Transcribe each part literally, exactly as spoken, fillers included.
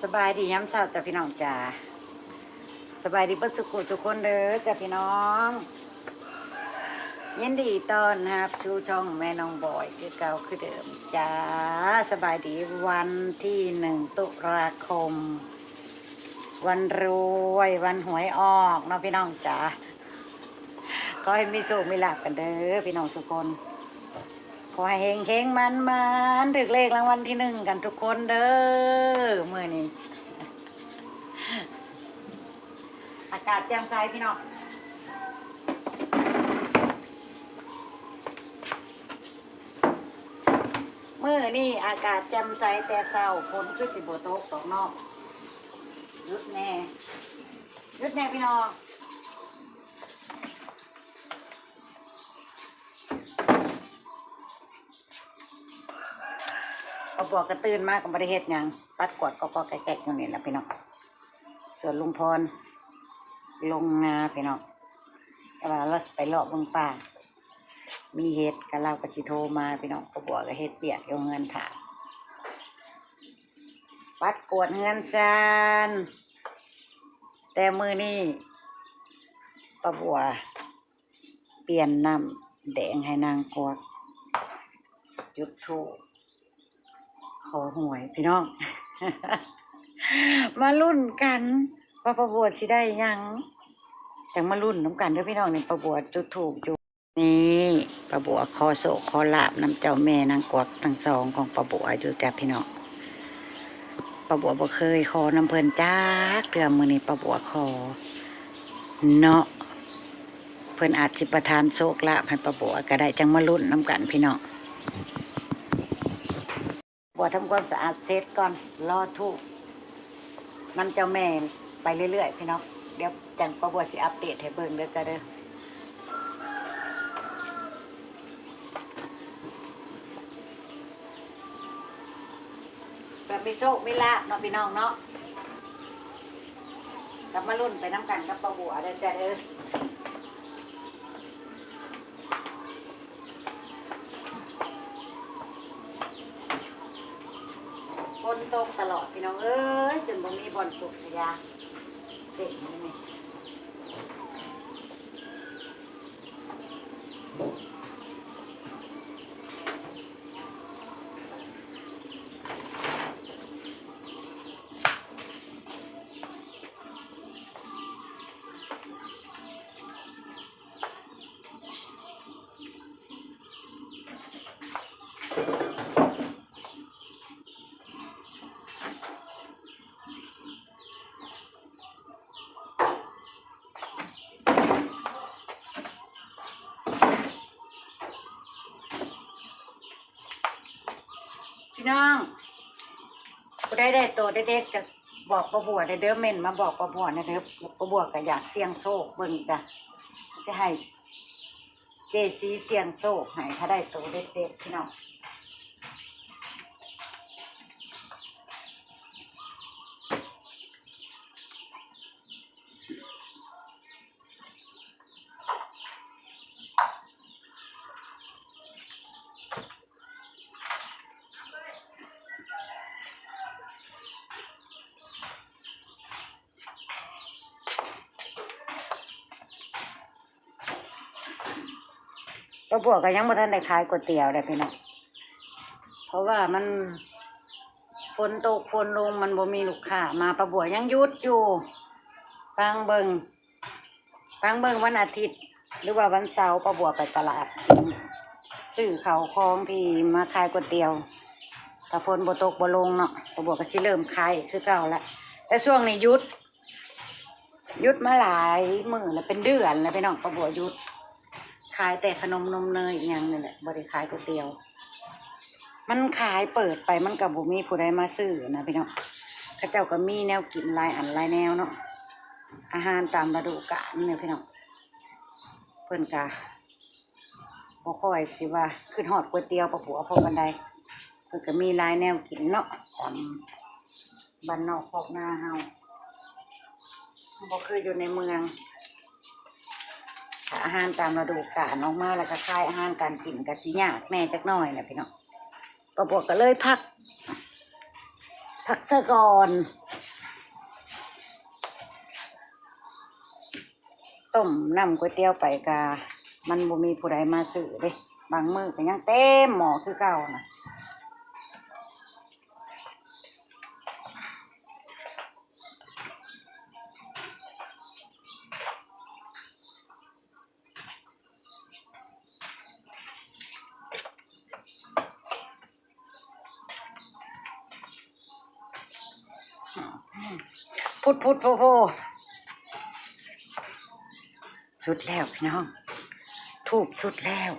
สบายดียามเช้าจ้ะพี่น้องจ้า สบายดีเบิดสุขุทุกคนเด้อจ้ะพี่น้อง ยินดีต้อนรับสู่ช่องแม่น้องบอยคือเก่าคือเดิมจ้า สบายดีวันที่หนึ่งตุลาคม วันรวยวันหวยออกเนาะพี่น้องจ้า ขอให้มีโชคมีลาภกันเด้อพี่น้องทุกคน ขอให้เฮงๆ มันๆ ถืกเลขรางวัลที่หนึ่งกันทุกคนเด้อมื้อนี้ อากาศแจ่มใสพี่น้อง มื้อนี้อากาศแจ่มใสแต่เช้า ฝนคือสิบ่ตกดอกเนาะ หยุดแน่ หยุดแน่พี่น้อง ป้าบัวก็ตื่นมาก็บ่ได้เฮ็ดหยัง ปัดกวาดก็ก็แกะๆ อยู่นี่แหละพี่น้อง ส่วนลุงพร ลงนาพี่น้อง แต่ว่าเราไปเลาะเบิ่งป่า มีเห็ดก็เราก็สิโทรมาพี่น้อง ป้าบัวก็เฮ็ดเวียกอยู่เฮือนถ่า ปัดกวาดเฮือนซาน แต่มื้อนี้ป้าบัว เปลี่ยนน้ำแดงให้นางกวัก จุดธูปขอหวยพี่น้อง มาลุ้นกันว่าป้าบัวสิได้หยัง จั่งมาลุ้นนำกันเด้อพี่น้อง นี่ป้าบัวจุดธูปอยู่ นี่ป้าบัวขอโชคขอลาภนำเจ้าแม่นางกวักทั้งสองของป้าบัวอยู่จ้ะพี่น้อง ป้าบัวบ่เคยขอนำเพิ่นจักเทื่อ มื้อนี้ป้าบัวขอ เนาะ เพิ่นอาจสิประทานโชคลาภให้ป้าบัวก็ได้ จั่งมาลุ้นนำกันพี่น้อง บัวทำความสะอาดเสร็จก่อน รอธูปนำเจ้าแม่ไปเรื่อยๆ พี่น้อง เดี๋ยวจั่งป้าบัวสิอัปเดตให้เบิ่งเด้อจ้ะเด้อ แบบมีโชคมีลาภเนาะพี่น้องเนาะ กลับมาลุ้นไปนำกันกับป้าบัวเด้อจ้ะเด้อ ฝนตกตลอดพี่น้องเอ้ย จนบ่มีบ่อนปลูกขยะ เต็มเลยนี่ พี่น้อง ผู้ใดได้โตเด็ดๆ ก็บอกป้าบัวได้เด้อ เม้นมาบอกป้าบัวนะเด้อ ป้าบัวก็อยากเสี่ยงโชคเบิ่งจ้ะ จะให้เจซีเสี่ยงโชคให้ ถ้าได้โตเด็ดๆ พี่น้อง ป้าบัวก็ยังบ่ทันได้ขายก๋วยเตี๋ยวเลยพี่น้อง เพราะว่ามันฝนตกฝนลง มันบ่มีลูกค้ามา ป้าบัวยังหยุดอยู่ ฟังเบิ่ง ฟังเบิ่งวันอาทิตย์ หรือว่าวันเสาร์ ป้าบัวไปตลาด ซื้อข้าวของที่มาขายก๋วยเตี๋ยว ถ้าฝนบ่ตกบ่ลงเนาะ ป้าบัวก็สิเริ่มขายคือเก่าละ แต่ช่วงนี้หยุด หยุดมาหลายมื้อแล้ว เป็นเดือนแล้วพี่น้อง ป้าบัวหยุด ขายแต่ขนมนมเนยอีหยังนี่แหละ บ่ได้ขายก๋วยเตี๋ยว มันขายเปิดไปมันก็บ่มีผู้ใดมาซื้อนะพี่น้อง เขาเจ้าก็มีแนวกินหลายอันหลายแนวเนาะ อาหารตามฤดูกาลเนี่ยพี่น้อง เพิ่นก็บ่ค่อยสิว่าคิดฮอดก๋วยเตี๋ยวป้าบัวพอปานใด เพิ่นก็มีหลายแนวกินเนาะ ตามบ้านนอกคอกนาเฮา บ่คืออยู่ในเมือง อาหารตามฤดูกาลออกมาแล้วก็ขายอาหารการกินก็สิยากแหน่จักหน่อยนะพี่น้อง ป้าบัวก็เลยพัก พักซะก่อน ต้มน้ำก๋วยเตี๋ยวไปกะ มันบ่มีผู้ใดมาซื้อเด้ บางมื้อก็ยังเต็มหม้อคือเก่านะ พุดพุดโพโพ สุดแล้วพี่น้อง ธูปสุดแล้ว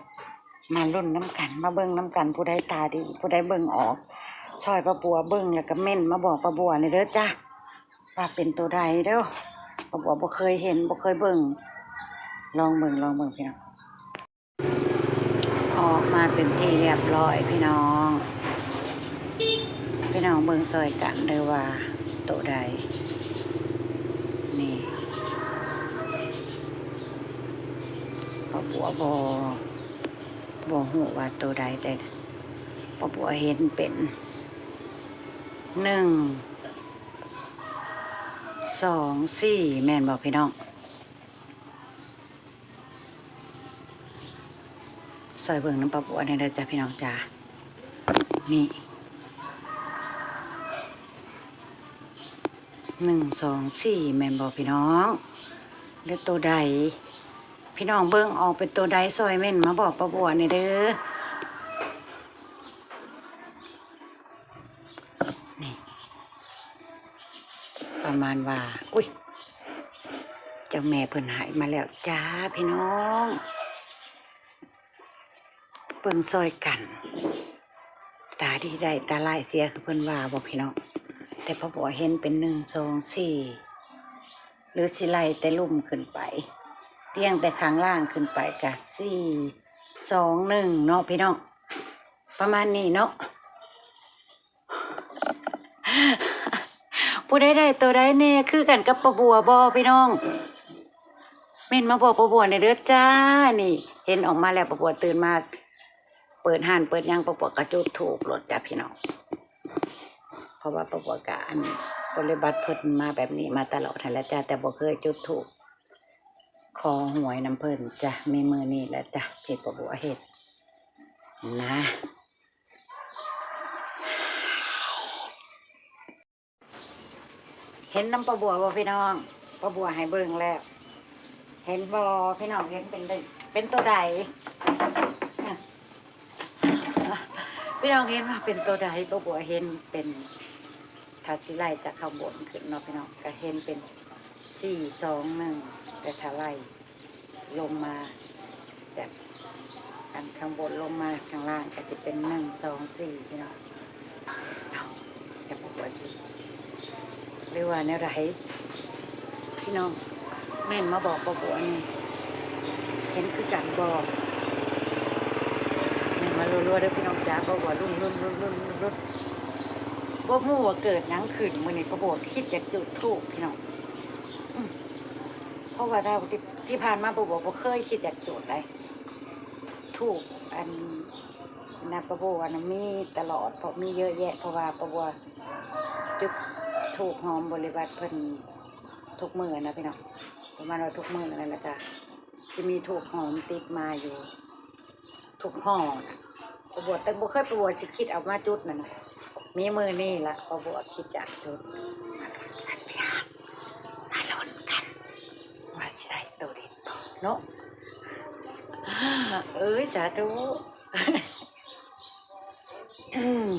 มาลุ้นนำกัน มาเบิ่งนำกัน ผู้ใดตาดี ผู้ใดเบิ่งออก ซอยป้าบัวเบิ่งแล้วก็เม้นมาบอกป้าบัวนี่เด้อจ้ะ ว่าเป็นตัวใดเด้อ ป้าบัวบ่เคยเห็น บ่เคยเบิ่ง ลองเบิ่ง ลองเบิ่งพี่น้อง ออกมาเป็นที่เรียบร้อยพี่น้อง พี่น้องเบิ่งซอยกันเด้อว่าโตใด นี่ ป้าบัวบ่ บ่ฮู้ว่าโตใด แต่ป้าบัวเห็นเป็น หนึ่ง สอง สี่ แม่นบ่พี่น้อง ซอยเบิ่งนำป้าบัวแหน่เด้อจ้ะพี่น้องจ้า นี่ หนึ่ง สอง สี่ แม่นบ่พี่น้อง หรือโตใด พี่น้องเบิ่งออกเป็นโตใดซอยเม้นมาบอกป้าบัวแหน่เด้อ นี่ ประมาณว่า อุ๊ย เจ้าแม่เพิ่นให้มาแล้วจ้าพี่น้อง เบิ่งซอยกัน ตาดีได้ตาร้ายเสียคือเพิ่นว่าบ่พี่น้อง แต่ป้าบัวเห็นเป็น หนึ่ง สอง สี่ หรือสิไล่แต่ลุ่มขึ้นไป เรียงแต่ข้างล่างขึ้นไปกะ สี่ สอง หนึ่ง เนาะพี่น้อง ประมาณนี้เนาะ ผู้ใดได้ตัวใดแหน่คือกันกับป้าบัวบ่พี่น้อง เม้นมาบอกป้าบัวแหน่เด้อจ้า นี่ เห็นออกมาแล้วป้าบัวตื่นมา เปิดฮ้านเปิดหยังป้าบัวก็จุดธูปโลดจ้ะพี่น้อง เพราะว่าป้าบัวก็อันปฏิบัติเพิ่นมาแบบนี้มาตลอดหั้นแหละจ้า แต่บ่เคยจุดธูปขอหวยนำเพิ่นจ้ะ มีมื้อนี้แหละจ้ะที่ป้าบัวเฮ็ดนะ เห็นนำป้าบัวบ่พี่น้อง ป้าบัวให้เบิ่งแล้ว เห็นบ่พี่น้อง เห็นเป็นเลข เป็นตัวใด พี่น้องเห็นว่าเป็นตัวใด ป้าบัวเห็นเป็น ถ้าสิไล่จากข้างบนขึ้นเนาะพี่น้อง ก็เห็นเป็น สี่ สอง หนึ่ง แต่ถ้าไล่ ลงมาจากอันข้างบนลงมาข้างล่างก็จะเป็น หนึ่ง สอง สี่ พี่น้อง เอ้า จะบอกว่าสิ หรือว่าแนวใด พี่น้อง เม้นมาบอกป้าบัวนี่ เห็นคือกันบ่ เม้นมารัวๆเด้อพี่น้องจ้า ป้าบัวลุ้นๆๆๆๆ บ่ฮู้ว่าเกิดหยังขึ้น มื้อนี้ป้าบัวคิดอยากจุดธูปพี่น้อง อืม เพราะว่าเราที่ ที่ผ่านมาป้าบัวบ่เคยคิดอยากจุดเลย ธูปอันนะป้าบัวนะมีตลอด เพราะมีเยอะแยะ เพราะว่าป้าบัวจุดธูปหอมบริวารเพิ่นทุกมื้อนะพี่น้อง ประมาณว่าทุกมื้อนั่นแหละจ้ะ จะมีธูปหอมติดมาอยู่ ทุกห่อนะป้าบัวแต่บ่เคยป้าบัวสิคิดเอามาจุดนั่นนะ มีมื้อนี้ละป้าบัวคิดอยากจุด มาลุ้นกัน ว่าสิได้ตัวเด็ดบ่เนาะ เอ้ย สาธุ อืม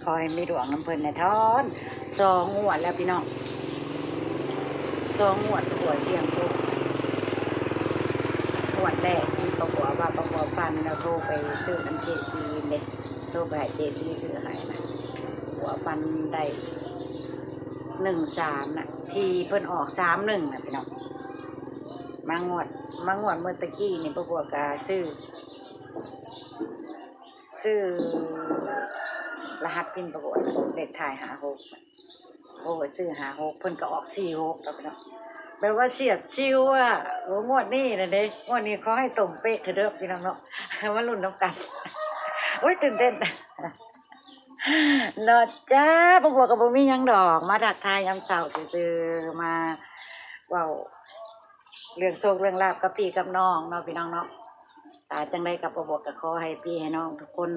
ขอให้มีดวงนำเพิ่นแหน่ทอน สองงวดแล้วพี่น้อง สองงวดป้าบัวเสี่ยงโชค งวดแรกที่ป้าบัวว่าป้าบัวฝันแล้วโทรไปซื้อนำเจซีเด้ โทรไปหาเจซีซื้อให้นะ ป้าบัวฝันได้ หนึ่งสาม น่ะ ที่เพิ่นออก สามหนึ่ง น่ะพี่น้อง มางวด มางวดเมื่อตะกี้นี่ป้าบัวก็ซื้อ ซื้อรหัสพินป้าบัว เลขท้ายห้าหก โอ้ย ซื้อห้าหก เพิ่นก็ออก สี่หก แล้วพี่น้อง แปลว่าเสียดชิวอะ โอ้ งวดนี้น่ะเด้ งวดนี้ขอให้ตรงเป๊ะเถอะเด้อพี่น้องเนาะ มาลุ้นนำกัน โอ้ย ตื่นเต้น เนาะจ้า ป้าบัวก็บ่มีหยังดอก มาทักทายยามเช้าซื่อๆ มาเว้า เรื่องโชคเรื่องลาภกับพี่กับน้องเนาะพี่น้องเนาะ ตาจังไดกับป้าบัวก็ขอให้พี่ให้น้องทุกคน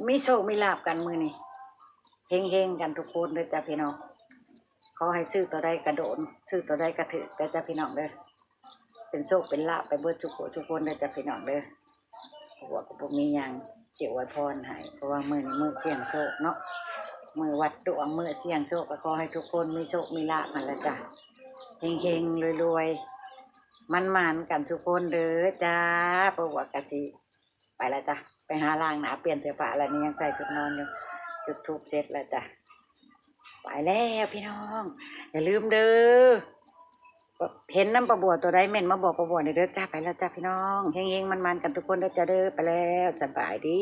มีโชคมีลาภกันมื้อนี้ เฮงๆกันทุกคนเด้อจ้ะพี่น้อง ขอให้ซื้อตัวใดกระโดน ซื้อตัวใดกระถือเด้อจ้ะพี่น้องเด้อ เป็นโชคเป็นลาภไปเบิดทุกคนทุกคนเด้อจ้ะพี่น้องเด้อ ป้าบัวก็บ่มีหยังสิอวยพรให้ เพราะว่ามื้อนี้มื้อเสี่ยงโชคเนาะ มื้อวัดดวง มื้อเสี่ยงโชค ก็ขอให้ทุกคนมีโชคมีลาภนั่นแหละจ้ะ เฮงๆรวยๆ มันๆกันทุกคนเด้อจ้า ป้าบัวก็สิไปแล้วจ้ะ ไปหาล้างหน้าเปลี่ยนเสื้อผ้าแล้ว นี่ยังใส่ชุดนอนอยู่ จุดธูปเสร็จแล้วจ้ะ ไปแล้วพี่น้อง อย่าลืมเด้อ เห็นนำป้าบัวตัวใดแม่นมาบอกป้าบัวเด้อจ้า ไปแล้วจ้ะพี่น้อง เฮงๆมันๆกันทุกคนเด้อจ้าเด้อ ไปแล้ว สบายดี